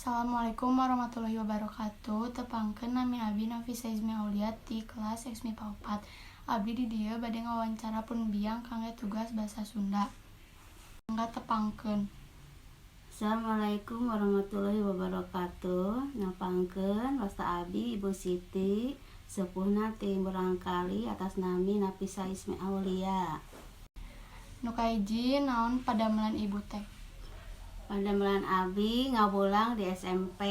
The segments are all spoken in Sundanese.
Assalamualaikum warahmatullahi wabarakatuh. Tepangkeun, nami abdi Nafisa Izmi Aulia ti kelas X MIPA 4. Abdi di dieu bade ngawawancara pun biang kangge tugas basa Sunda. Mangga tepangkeun. Assalamualaikum warahmatullahi wabarakatuh. Nepangkeun, wasta abdi Ibu Siti, sepuhna ti murangkali atas nami Nafisa Ismi Aulia. Nu kahiji, naon padamelan Ibu teh? Padamelan abdi ngawulang di SMP.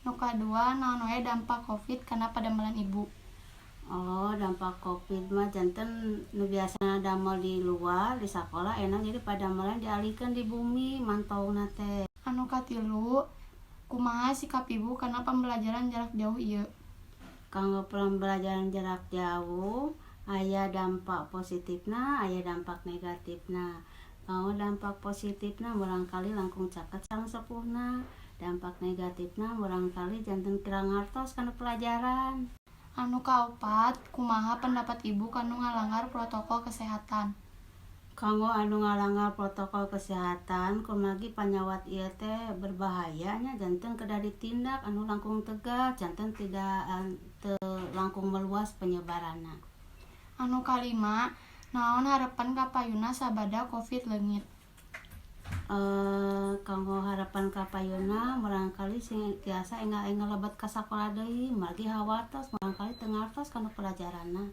Nu kadua, naon wae dampak Covid kana padamelan Ibu? Oh, dampak Covid mah janten nu biasana damel di luar, di sakola, enak jadi padamelan dialihkeun di bumi mantauна teh. Anu katilu, kumaha sikap Ibu kana pembelajaran jarak jauh ieu? Kanggo pembelajaran jarak jauh aya dampak positifna, aya dampak negatifna. Kanggo dampak positifna, murangkali langkung caket sareng sepuhna. Dampak negatifna, murangkali janten kirang ngartos kana pelajaran. Anu kaopat, kumaha pendapat Ibu kanu ngalanggar protokol kesehatan? Kanggo anu ngalanggar protokol kesehatan, kumargi panyawat ieu teh berbahaya nya, janten kedah ditindak anu langkung tegas, janten tidak teu langkung meluas penyebaranna. Anu kalima, naon harepan kapayuna sabada Covid leungit? Kanggo harapan kapayuna, murangkali sing tiasa enggal-enggal lebet ka sakola deui, margi hawartos murangkali teu ngartos kana pelajaranna.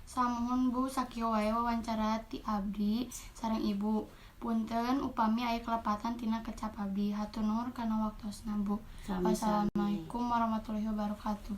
Samuhun, Bu, sakieu wae wawancara ti abdi sareng Ibu. Punten upami aya kalepatan tina kecap abdi. Hatur nuhun kana waktosna, Bu. Sami-sami. Wassalamualaikum warahmatullahi wabarakatuh.